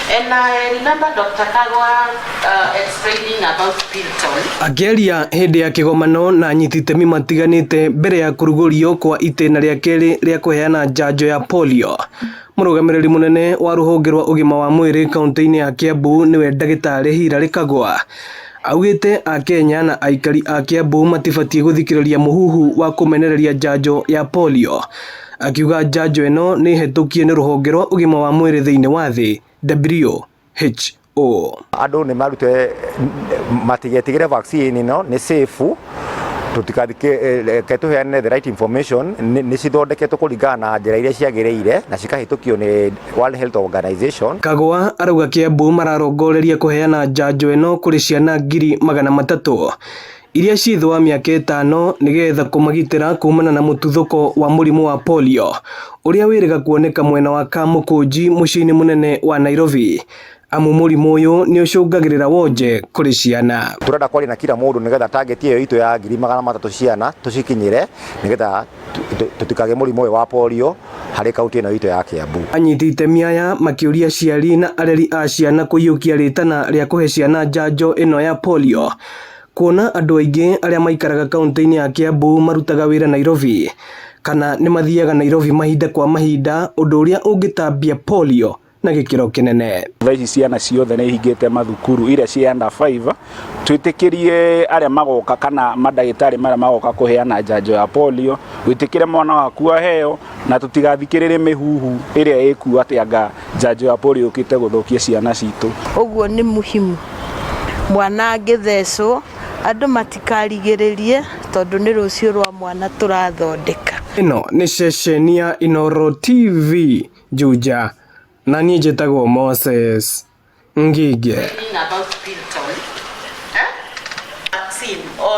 And I remember Dr. Kagwa explaining about Pilton. Akĩaria hĩndĩ ya kĩgomano na anyiti itemi matiganĩte mbere ya kũrugũrio kwa itĩna rĩa kerĩ rĩa kũheana njanjo ya polio, mũrũgamĩrĩri mũnene wa rũhonge rwa ũgima wa mwĩrĩ kaunti-inĩ ya Kiambu nĩwe ndagĩtarĩ Hilary Kagwa augĩte akenya na aikari a Kiambu matibatiĩ gũthikĩrĩria mũhuhu wa kũmenereria njanjo ya polio, akiuga njanjo ĩno nĩ hetũkie nĩ rũhonge rwa ũgima wa mwĩrĩ thĩinĩ wa thĩ WHO. Andũ nĩ marute matigetigĩre, vaccine ĩno nĩ safe. Tũtikathike tũheane the right information. Nĩ cithondeketwo kũringana na njĩra iria ciagĩrĩire na cikahĩtũkio nĩ World Health Organization. Kagwa arauga Kiambu mararongoreria kũheana njanjo ĩno kũrĩ ciana 300,000 iria ciĩ thĩ wa mĩaka 5 nĩgetha kũmagitĩra kumana na mũtuthũko wa mũrimũ wa polio ũrĩa wĩrĩga kuoneka mwena wa Kamũkũnji mũciĩ-inĩ mũnene wa Nairobi, amu mũrimũ ũyũ nĩ ũcũngagĩrĩra wonje kũrĩ ciana. Turenda kwaria na kila mũndũ nĩgetha target ĩyo itũ ya 300,000 ciana tũcikinyĩre, nĩgetha tũtikagĩe mũrimũ ũyũ wa polio harĩ kaunti ĩno itũ ya Kiambu. Anyiti itemi aya makĩũria aciari na areri a ciana kũiyũkia rĩtana rĩa kũhe ciana njanjo ĩno ya polio, kuona andũ aingĩ arĩa maikaraga kaunti-inĩ ya Kiambu marutaga wĩra Nairobi kana nĩ mathiaga Nairobi mahinda kwa mahinda, ũndũ ũrĩa ũngĩtambia polio na gĩkĩro kĩnene. Thaa ici ciana ciothe nĩ ihingĩte mathukuru iria ciĩ under 5. Twĩtĩkĩrie arĩa magoka kana mandagĩtarĩ marĩa magoka kũheana njanjo ya polio, wĩtĩkĩre mwana waku aheo na tũtigathikĩrĩrie mĩhuhu ĩrĩa ĩkuo atĩ anga njanjo ya polio yũkĩte gũthũkia ciana citũ. Ũguo nĩ muhimu mwana angĩthecwo, andũ matikarigĩrĩrie tondũ nĩ rũciũ rwa mwana tũrathondeka. Ĩno nĩ ceceni ya Inooro TV Juja, na niĩ njĩtagwo Moses Ngige. Explaining about Pilton. Eh? Vaccine or